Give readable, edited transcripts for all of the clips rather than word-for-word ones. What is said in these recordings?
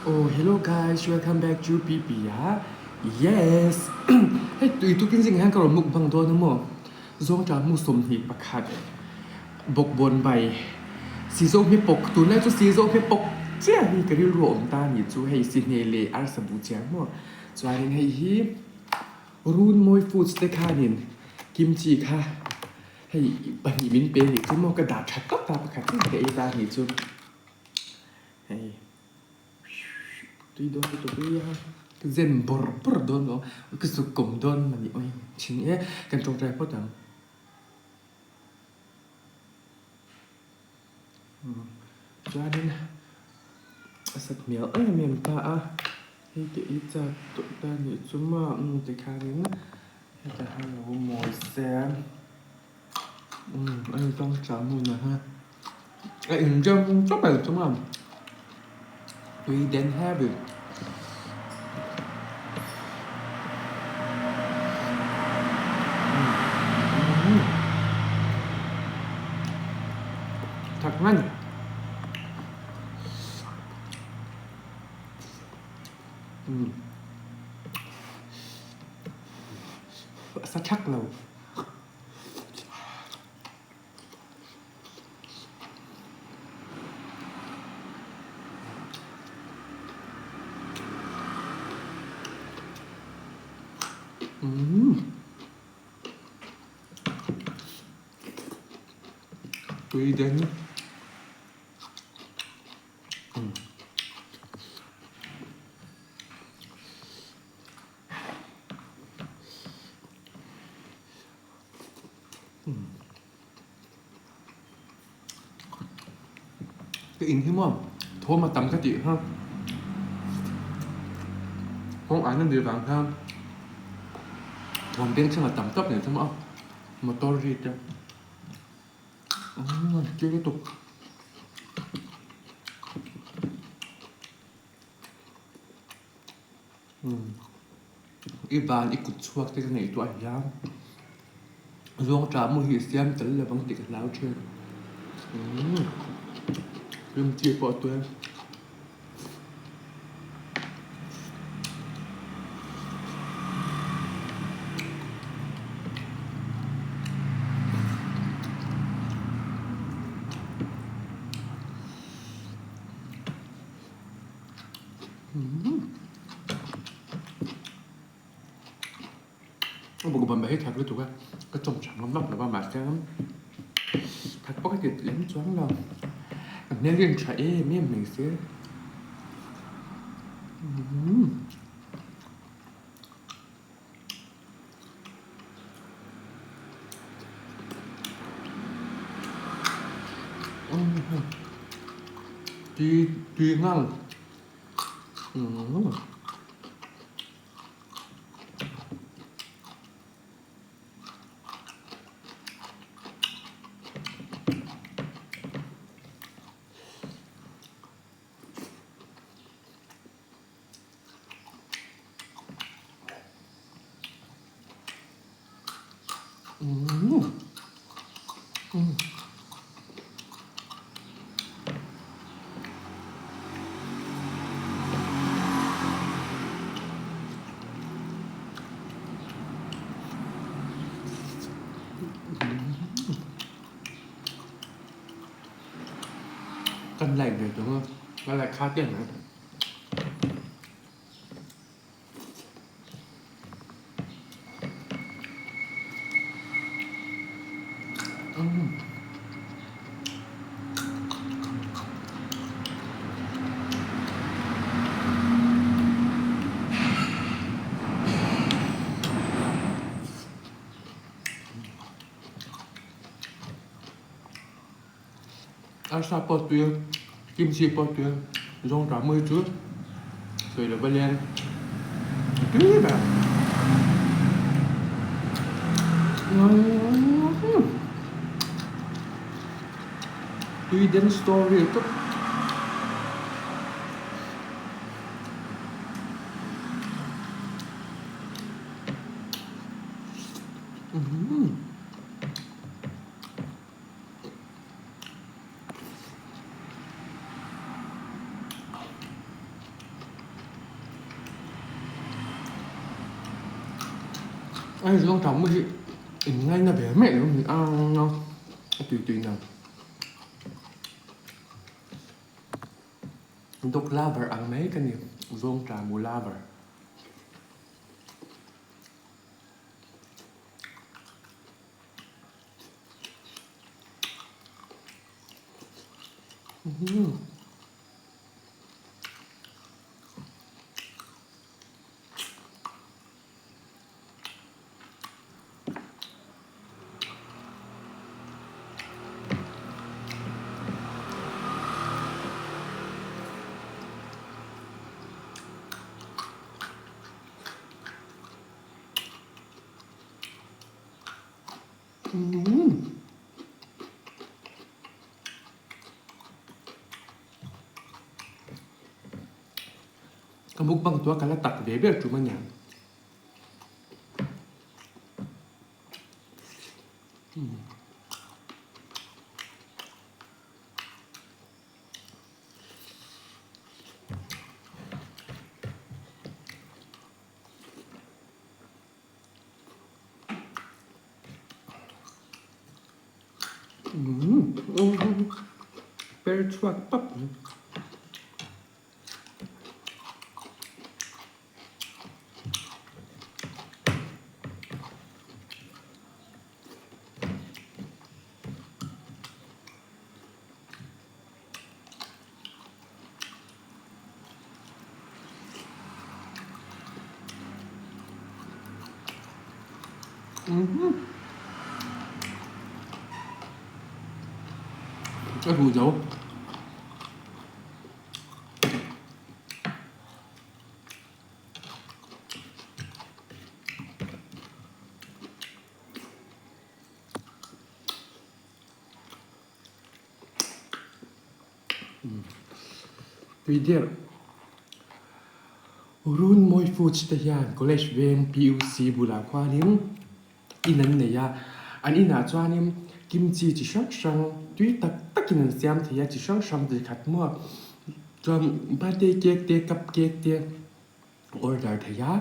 Oh hello guys welcome back to PP a yes hei tui tukin zingah hian ka rawn mukbang dawn a maw zawngṭah mu 21 bawkbawn bai sizo hme pawk tunlai chu sizo hme pawk chiah hi ka rilru a awm ta a nih chu hei sihne leh arsa buh chiah maw chuanin hei hi Runmawi foods te khanin kimchi kha hei pahnih min pe a nih chu maw ka dah tha tawp a pakhat chiah ka ei ta a nih chu hei tui dawn lutuk ui a ka zen bawrh bawrh dawn lo ka zuk kawm dawn a ni ui thin e kan tawngtai phawt ang. Chuanin a sat hmel em em ta a, hei te i chak tawh ta nih chu maw tikhanin hetah hian lo mawi se umm a ni chuan tah hmunah hian a inrem tawp a ni chu maw tui den heavy. Thak ngan. A sa thak lo. Tui den. Ka in hi maw thawm a tam ka tih kha kawng an nih vang khan thawm beng chhung a tam tawp nen chuan maw motor ri te umm chiu lutuk. I van i kut chhuak te ka ngaihtuah hian zawngṭah mu hi siam tel lo ang tih ka hlau ṭhin. Rimchi pawh chuan. A buk ban mai hi that lutuk a, ka chawm tha ngam vak lo va mahse that pawh ka ti lem chuang lo, ka hmel hi a tha em em mai se. Tui tui ngang. Kan like ve tung a, ka like kha te mai. Arsa pawh tui a, kimchi pawh tui a, zawngṭah mui chu sawi lo va leng a tui ber a. Tui den story tawp. Ai zawng tang mu hi in ngaina ve mai lo ni ang a, a tui tui nang. Dog lover ang mai ka ni, zawng tang mu lover. Ka mukbang tua ka la tak ve ber tum ania. Per chhuak pap. A ru zo. Tui der. Runmawi Foods te hian College veng PUC bulah khuanin in an nei a, an inah chuanin kimchi chi hrang hrang tui tak takin an siam thei a, chi hrang hrang chi khat maw chuan birthday cake te cup cake te order thei a,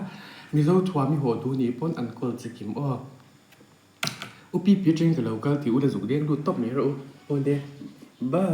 Mizo thuam i haw duh nih pawn an call che kim aw. U pi pi atangin ka lo kal tih u la zuk deng lut tawp mai rawh u. Awle bye.